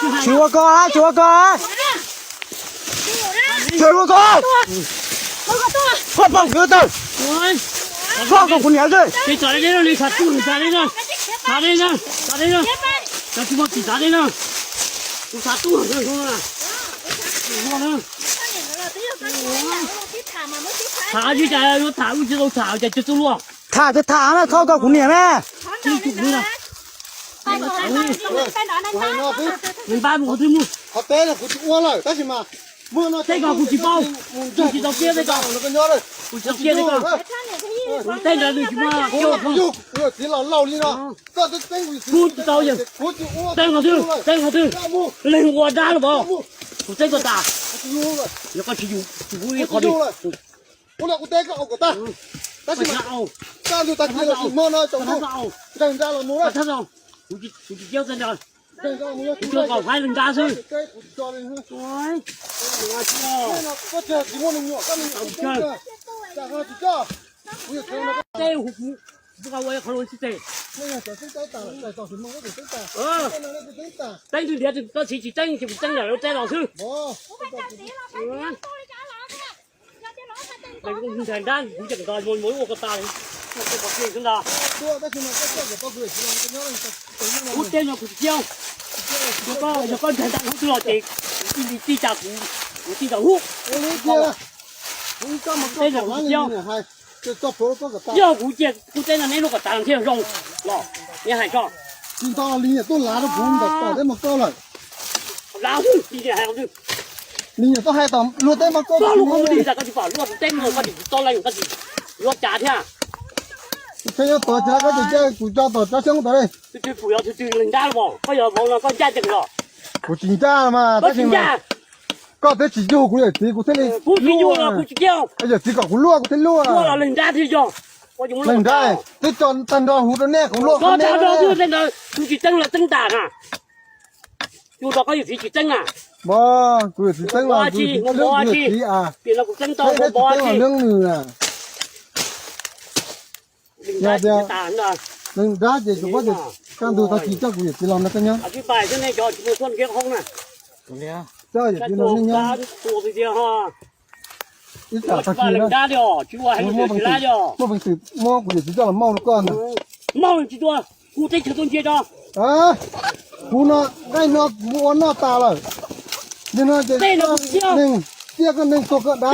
Tsis ua koj, tsis ua koj, tsis ua koj. Koj pom kwv tawg, koj kom kuv niam xwb. Tham tsis tham, yuav tham wb tsis tau tham, cas tsis txawj luaj. Tham tsis tham na, koj kom kuv niam na. Npab mus qhov twg mus. Qhov teb no kuv tsis ua lawm tab sis mas tej ko kuv tsis paub, kuv tsis tau kiab tej ko, kuv tsis tau kiab tej ko. Tej ntawd nws tsis muaj kiab. Kuv tsis tau yawg, teeb qhov twg, teeb qhov twg, leeg ua dab los pov. Kuv txeeb koj tas, yog koj tsis yus kuv ib qho. Kuv teb koj ua kom tag, tab sis mas tag ntu tag kis los sis hmo no tsaus ntuj, nkees nra los mus na. Kuv tsis kiab txeeb ntawd, kuv tsuas kom faib leeg nrab xwb. Tej hu kuv, kuv ua qhov lus xwb ces. Teeb twg ntiav koj txiv tsis teeb ces kuv txeeb lawm lub teb los xwb. Nrag kuv yeej nto ua ko tas li, xwb ntag. Kuv tej no kuv tsis kiab, yog koj nrag nrab hnub twg los ces kuv tij li tij tas kuv, kuv tij tas hub. Tej no kuv tsis kiab. Yog kuv cia kuv tej no neb lub kom tas thiaj zoo los, neb hais tso. Tsis nto li niam tuaj lav rau kuv ntawm tom teb mas koj lawm. Lav xwb, tsis hais los xwb. Li niam tuaj hais tom luag teb mas koj lub qhov muag li tas koj tsis pom luaj teb mas koj tsis txo leej koj tsis yuav cas thiab. Kuv tseem yuav tov tsav koj tseem caij kuv tso tom tsob xyoob tod li. Twb twb kuv yog twg twg leeg nrab los koj yog vauv no koj ncaj ncees los. Kuv tsis ncaj mas tab sis mas koj twb tsis yug kuv yawm txiv kuv thiaj li, kuv tsis yug los kuv tsis kiag. Yawm txiv kom kuv luaj kuv thiaj luaj. Luaj los leeg nrab thiaj yog. Leeg nrab twb tso tag nrho huv rau nej kuv luaj. Koj tag nrho twb tej ntawd kuv tsis txeeb los txeeb tas na. Yus rau koj yawm txiv tsis txeeb na. Kuv yawm txiv txeeb los kuv yawm txiv, kuv yawm txiv a. Tiam no kuv txeeb tau kuv pov tsis. Yog tias leeg nrab ces kuv pab tias kaj ntug tag kis coj kuv yawm txiv los no koj nyob. Coj yawm txiv no nej nyob. Ib tsam tag kis muaj peev xwm muab kuv yawm txiv coj los mauj rau koj ntag. Kuv no nqaij no kuv ua noj tas lawm. Yog no ces neeg tiaj koj neeg tuag koj dab.